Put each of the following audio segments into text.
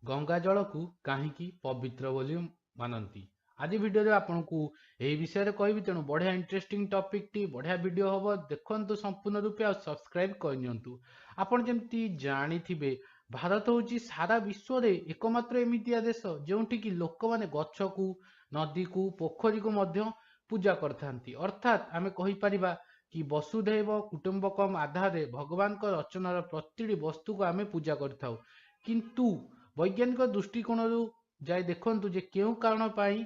ଗଙ୍ଗା ଜଳକୁ କାହିଁକି ପବିତ୍ର ବୋଲି ମାନନ୍ତି? ଆଜି ଭିଡ଼ିଓରେ ଆପଣଙ୍କୁ ଏହି ବିଷୟରେ କହିବି। ତେଣୁ ବଢ଼ିଆ ଇଣ୍ଟରେଷ୍ଟିଂ ଟପିକଟି, ବଢ଼ିଆ ଭିଡ଼ିଓ ହେବ, ଦେଖନ୍ତୁ ସମ୍ପୂର୍ଣ୍ଣ ରୂପେ ଆଉ ସବସ୍କ୍ରାଇବ୍ କରିନିଅନ୍ତୁ। ଆପଣ ଯେମିତି ଜାଣିଥିବେ, ଭାରତ ହେଉଛି ସାରା ବିଶ୍ୱରେ ଏକମାତ୍ର ଏମିତିଆ ଦେଶ ଯେଉଁଠିକି ଲୋକମାନେ ଗଛକୁ, ନଦୀକୁ, ପୋଖରୀକୁ ମଧ୍ୟ ପୂଜା କରିଥାନ୍ତି। ଅର୍ଥାତ୍ ଆମେ କହିପାରିବା କି ବସୁଧୈବ କୁଟୁମ୍ବକମ୍ ଆଧାରରେ ଭଗବାନଙ୍କ ରଚନାର ପ୍ରତିଟି ବସ୍ତୁକୁ ଆମେ ପୂଜା କରିଥାଉ। କିନ୍ତୁ ବୈଜ୍ଞାନିକ ଦୃଷ୍ଟିକୋଣରୁ ଯାଇ ଦେଖନ୍ତୁ ଯେ କେଉଁ କାରଣ ପାଇଁ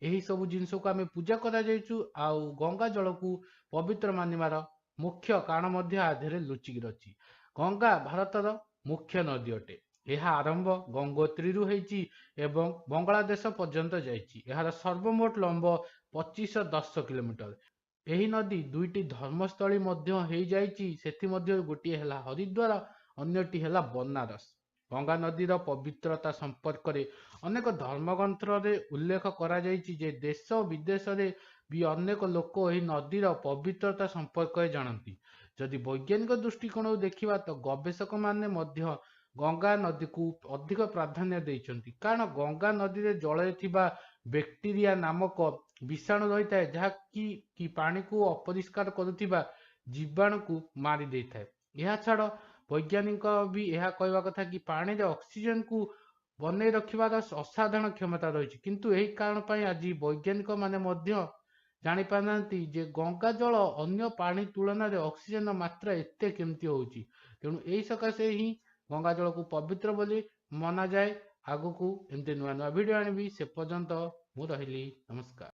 ଏହି ସବୁ ଜିନିଷକୁ ଆମେ ପୂଜା କରାଯାଇଛୁ, ଆଉ ଗଙ୍ଗା ଜଳକୁ ପବିତ୍ର ମାନିବାର ମୁଖ୍ୟ କାରଣ ମଧ୍ୟ ଆ ଦେହରେ ଲୁଚିକି ରହିଛି। ଗଙ୍ଗା ଭାରତର ମୁଖ୍ୟ ନଦୀ ଅଟେ। ଏହା ଆରମ୍ଭ ଗଙ୍ଗୋତ୍ରୀରୁ ହେଇଛି ଏବଂ ବଙ୍ଗଳାଦେଶ ପର୍ଯ୍ୟନ୍ତ ଯାଇଛି। ଏହାର ସର୍ବମୋଟ ଲମ୍ବ 2510 କିଲୋମିଟର। ଏହି ନଦୀ ଦୁଇଟି ଧର୍ମସ୍ଥଳୀ ମଧ୍ୟ ହେଇଯାଇଛି। ସେଥିମଧ୍ୟରୁ ଗୋଟିଏ ହେଲା ହରିଦ୍ୱାର, ଅନ୍ୟଟି ହେଲା ବନାରସ। ଗଙ୍ଗା ନଦୀର ପବିତ୍ରତା ସମ୍ପର୍କରେ ଅନେକ ଧର୍ମଗ୍ରନ୍ଥରେ ଉଲ୍ଲେଖ କରାଯାଇଛି ଯେ ଦେଶ ବିଦେଶରେ ବି ଅନେକ ଲୋକ ଏହି ନଦୀର ପବିତ୍ରତା ସମ୍ପର୍କରେ ଜାଣନ୍ତି। ଯଦି ବୈଜ୍ଞାନିକ ଦୃଷ୍ଟିକୋଣରୁ ଦେଖିବା ତ ଗବେଷକମାନେ ମଧ୍ୟ ଗଙ୍ଗା ନଦୀକୁ ଅଧିକ ପ୍ରାଧାନ୍ୟ ଦେଇଛନ୍ତି, କାରଣ ଗଙ୍ଗା ନଦୀରେ ଜଳରେ ଥିବା ବ୍ୟାକ୍ଟେରିଆ ନାମକ ବିଷାଣୁ ରହିଥାଏ, ଯାହାକି କି ପାଣିକୁ ଅପରିଷ୍କାର କରୁଥିବା ଜୀବାଣୁକୁ ମାରି ଦେଇଥାଏ। ଏହା ଛାଡ଼ ବୈଜ୍ଞାନିକ ବି ଏହା କହିବା କଥା କି ପାଣିରେ ଅକ୍ସିଜେନକୁ ବନେଇ ରଖିବାର ଅସାଧାରଣ କ୍ଷମତା ରହିଛି। କିନ୍ତୁ ଏହି କାରଣ ପାଇଁ ଆଜି ବୈଜ୍ଞାନିକମାନେ ମଧ୍ୟ ଜାଣିପାରୁନାହାନ୍ତି ଯେ ଗଙ୍ଗା ଜଳ ଅନ୍ୟ ପାଣି ତୁଳନାରେ ଅକ୍ସିଜେନର ମାତ୍ରା ଏତେ କେମିତି ହେଉଛି। ତେଣୁ ଏହି ସକାଶେ ହିଁ ଗଙ୍ଗା ଜଳକୁ ପବିତ୍ର ବୋଲି ମନାଯାଏ। ଆଗକୁ ଏମିତି ନୂଆ ନୂଆ ଭିଡ଼ିଓ ଆଣିବି, ସେ ପର୍ଯ୍ୟନ୍ତ ମୁଁ ରହିଲି, ନମସ୍କାର।